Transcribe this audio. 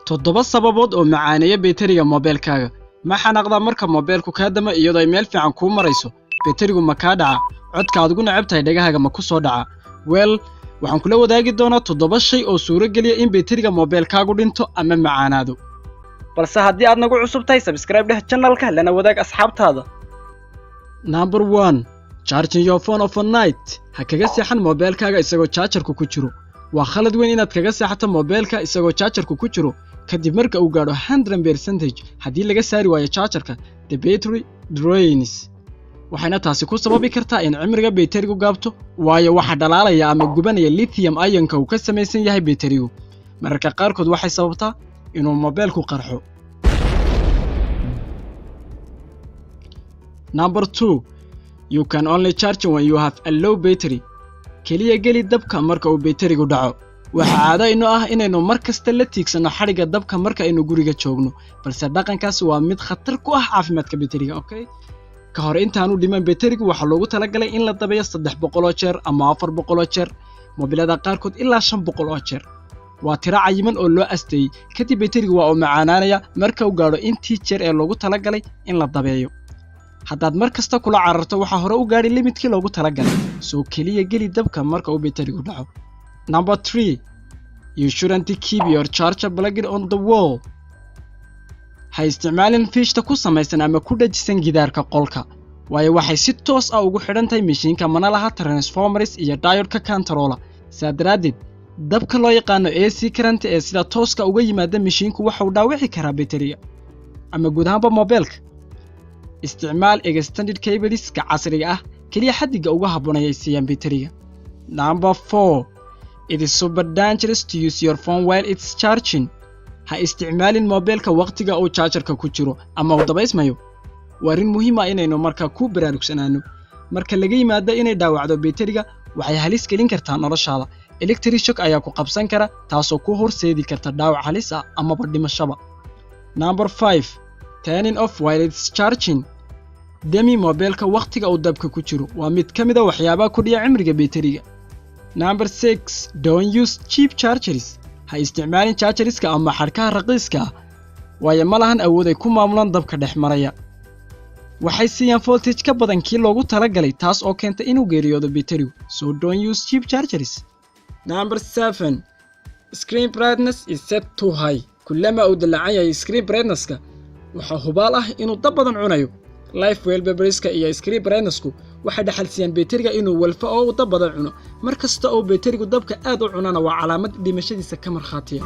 Toddoba sababood oo macaaneeya bayteriga moobeelkaaga. Ma xanaaqdaa marka moobeelku kaa dama iyadoo ay meel fiican kuu marayso? Bayterigu ma kaa dhaca? Codka aad ugu necab tahay dhegahaaga ma ku soo dhaca? Well, waxaan kula wadaagi doonaa toddoba shay oo suuro geliya in bayteriga moobeelkaagu dhinto ama macaanaado. Balse haddii aad nagu cusub tahay, subscribe dheh channelka, lana wadaag asxaabtaada. Number 1: charging your phone overnight. Ha kaga seexan moobeelkaaga isagoo chargerku ku jiro. Waa khalad weyn inaad kaga seexato moobeelka isagoo chargerku ku jiro. Kadib marka uu gaadho 100%, haddii laga saari waayo chargerka, the battery drains, waxayna taasi ku sababi kartaa in cimriga bayterigu gaabto, waayo waxaa dhalaalaya ama gubanaya lithium ionka uu ka samaysan yahay bayterigu. Mararka qaarkood waxay sababtaa inuu moobeelku qarxo. Number 2: you can only charge when you have a low battery. Keliya geli dabka marka uu bayterigu dhaco. Waxaa caado inoo ah inaynu mar kasta la tiigsanno xadhigga dabka marka aynu guriga joogno, balse dhaqankaasi waa mid khatar ku ah caafimaadka bayteriga. Okay, ka hor intaanu dhiman bayterigu, waxaa loogu talagalay in la dabeeyo 300 oo jeer ama 400 oo jeer, moobilada qaarkood ilaa 500 oo jeer. Waa tiro cayiman oo loo asteeyey. Kadib bayterigu waa uu macaanaanaya marka uu gaadho intii jeer ee loogu talagalay in la dabeeyo. Haddaad mar kasta kula cararto, waxaa hore u gaadhi limitkii loogu talagalay. Soo keliya geli dabka marka uu bayterigu dhaco. Number 3: you shouldn't keep your charger plugged on the wall. Ha isticmaalin fiishta ku samaysan ama ku dhajisan gidaarka qolka, waayo waxay si toos ah ugu xidhan tahay mishiinka, mana laha transformers iyo diode-ka controla. Saa daraaddeed, dabka loo yaqaano AC current ee sida tooska uga yimaada mishiinku waxa uu dhaawici karaa bayteriga ama guud ahaanba moobeelka. Isticmaal extended cableska casriga ah. Keliya xaddiga uga habboon ayay siiyaan bayteriga. Number 4: it is super dangerous to use your phone while it's charging. Ha isticmaalin moobeelka wakhtiga uu chargerka ku jiro ama uu dabaysmayo. Waa arrin muhiim ah inaynu markaa ku baraarugsanaano. Marka laga yimaado inay dhaawacdo bayteriga, waxay halis gelin kartaa noloshaada. Electric shock ayaa ku qabsan kara, taasoo ku horseedi karta dhaawac halis ah amaba dhimashaba. Number 5: turning off while it's charging. Demi moobeelka wakhtiga uu dabka ku jiro. Waa mid ka mid a waxyaabaha kordhiya cimriga bayteriga. Number 6: don't use cheap chargers. Ha isticmaalin chargerska ama xadhkaha raqiiska ah, waayo ma lahan awood ay ku maamulaan dabka dhex maraya. Waxay siiyaan voltage ka badan kii loogu talagalay, taas oo keenta inuu geeriyoodo bayterigu. So don't use cheap chargers. Number 7: screen brightness is set too high. Kullama uu dalacan yahay screen brightnesska, waxaa hubaal ah inuu dab badan cunayo. Live wallpaperska iyo screen brightnessku waxay dhaxalsiiyaan bayteriga inuu walfo oo uu dab badan cuno. Mar kasta oo bayterigu dabka aad u cunana, waa calaamad dhimashadiisa ka markhaatiya.